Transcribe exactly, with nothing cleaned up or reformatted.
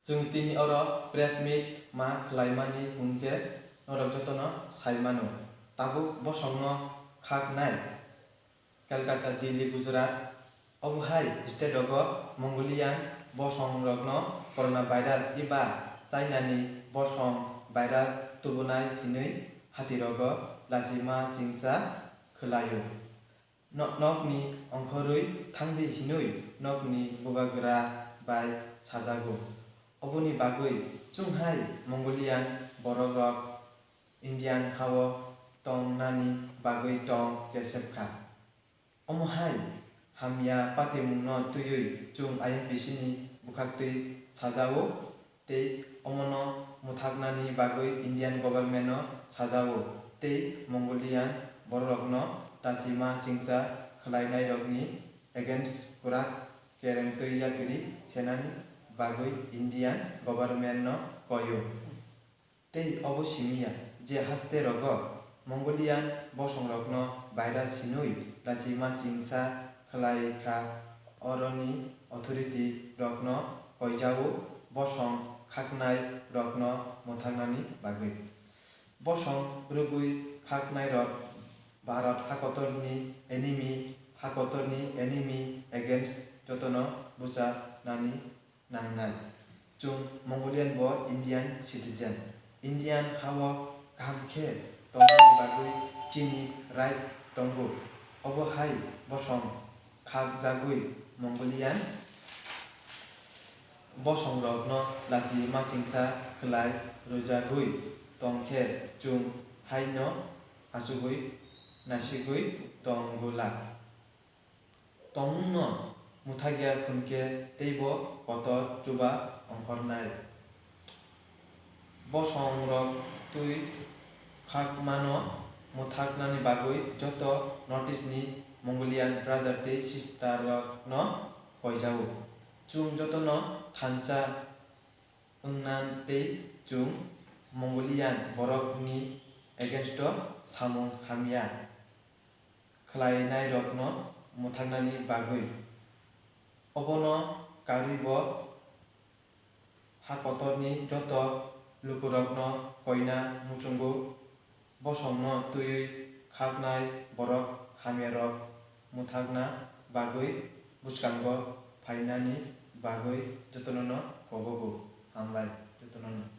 Chwng tini oro press meet ma khlaimani hwnkhe norok jotono sai mano. Tabuk bosongno khaknai Calcutta, Delhi, Gujarat, obo hai state rogo Mongolian bosongrokno coronavirus eba China ni bosong virus tubunai hinwi hati rogo lachima chingsa khwlaio. No-, nokni ongkhorwi thangdi hinwi nokni bubagra bai sajago. Oboni bagwi chwng hai Mongolian borok rok Indian hao tong nani bagwi tong kesep kha. Omo hai hamya patimungno twiwi chwng I M P C ni bwkhaktwi sajao tei omono mwthaknani bagwi Indian government no sajao tei Mongolian bororokno lachima chingsa khwlainairokni against kwrak kerengtwi yapiri senani bagwi Indian government no koio. Tei obo simi ya je haste rogo Mongolian bosongrokno virus hinwi lachima chingsa khwlai kha, oroni authority rokno koijao bosong khaknai rokno mwthaknani bagwi. Bosong rwgwi khaknairok Bharat hakotorni enemy, hakotorni enemy against jotono bucha nani nangnai. Chwng Mongolian bo Indian citizen. Indian hao kaham khe tongmani bagwi chini right tongo. Obo hai bosong khakjagwi Mongolian bosongrokno lachi machingsa khwlai rwjagwi tongkhe chwng haino achugwi naisigwi tongwla. Tongmungno mwthakya hwnkhe teibo kotor chuba ongkhornai. Bosongrok twi khakmano mwthaknani bagwi joto North East ni Mongolian brother tei sister rokno koijao. Chwng jotono thansa wngna tei chwng Mongolian borokni against o samung hamya khlainairokno mwthaknani bagwi. Obono karwi bo hakotorni joto lukurokno koina muchungo, bosongno twiwi khaknai borok hamyarok mwthakna bagwi bwskango phainani bagwi jotonono kobogo. Hambai jotonono.